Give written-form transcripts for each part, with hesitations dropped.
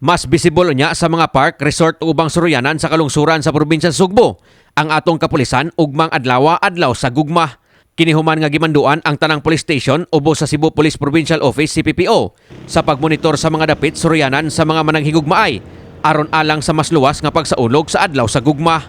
Mas visible niya sa mga park, resort ug ubang suruyanan sa kalungsuran sa probinsya sa Sugbo ang atong kapulisan ugmang adlaw, Adlaw sa Gugma. Kini human nga gimanduan ang tanang police station ubos sa Cebu Police Provincial Office, CPPO, sa pagmonitor sa mga dapit suruyanan sa mga mananghigugmaay aron alang sa mas luwas nga pagsaulog sa Adlaw sa Gugma.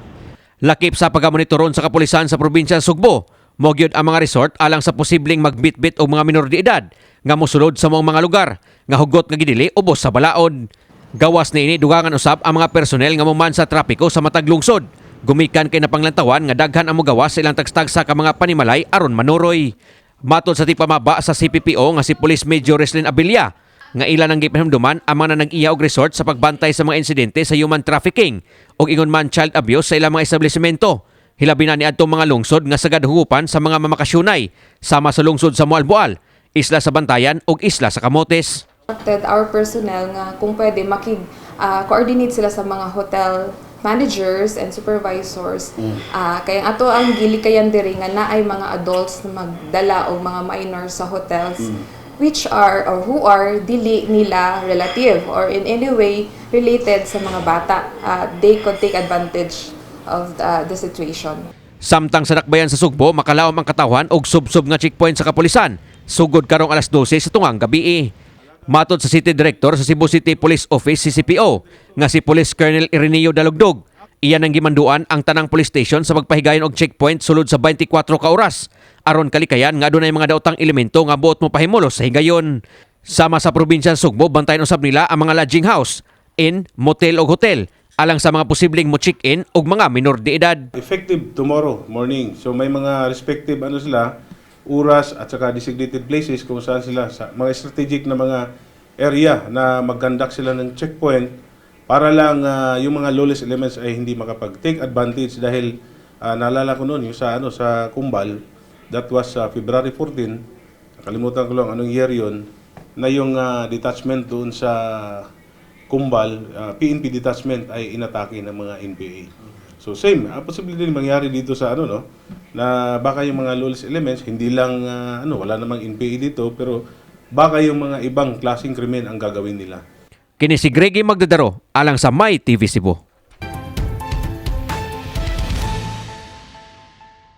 Lakip sa pagamonitoron sa kapulisan sa probinsya sa Sugbo, mao gyud ang mga resort alang sa posibleng magbitbit og mga minor de edad nga mosulod sa mga lugar nga hugot nga gidili ubos sa balaod. Gawas niini, dugangan usab ang mga personnel nga muman sa trapiko sa matag lungsod. Gumikan kay napanglantawan nga daghan ang mogawas sa ilang tagstagsa ka mga panimalay aron manuroy. Matod sa tigpamaba sa CPPO nga si Police Major Reslin Abilla, nga ila nang gipahinumduman ang mga nag-iya og resort sa pagbantay sa mga insidente sa human trafficking ug ingon man child abuse sa ilang mga establishmento. Hilabi na niadtong mga lungsod nga sagad hugupan sa mga mamakasyunay sama sa lungsod sa Moalboal, Isla sa Bantayan ug Isla sa Camotes. Instructed our personnel nga kung pwede makig coordinate sila sa mga hotel managers and supervisors. Kaya ato ang gilikayan diri nga naay mga adults na magdala og mga minors sa hotels which are or who are dili nila relative or in any way related sa mga bata. They could take advantage of the situation. Samtang sa dakbayan sa Sugbo, makalaom ang katawhan og subsob nga checkpoint sa kapulisan sugod karong alas 12 sa tungang gabi. Matod sa City Director sa Cebu City Police Office, CCPO, nga si Police Colonel Ireneo Dalugdog, iyan ang gimanduan ang tanang police station sa pagpahigayon og checkpoint sulod sa 24 ka oras aron kalikayan nga adunay mga daotang elemento nga buot mo pahimulos sa higayon. Sama sa probinsya sa Sugbo, bantayan usab nila ang mga lodging house, inn, motel ug hotel alang sa mga posibleng mo check-in og mga minor de edad. Effective tomorrow morning. So may mga respective ano sila, oras at saka designated places kung saan sila sa mga strategic na mga area na mag-conduct sila ng checkpoint para lang yung mga lawless elements ay hindi makapag-take advantage dahil naalala ko noon yung sa ano sa Cumbal, that was February 14, nakalimutan ko lang anong year yun, na yung detachment doon sa Cumbal, PNP detachment ay inatake ng mga NPA. So same, possible din mangyari dito sa ano, no, na baka yung mga lawless elements hindi lang ano, wala namang NPA dito, pero baka yung mga ibang klaseng krimen ang gagawin nila. Kini si Greggy Magdadaro alang sa My TV Cebu.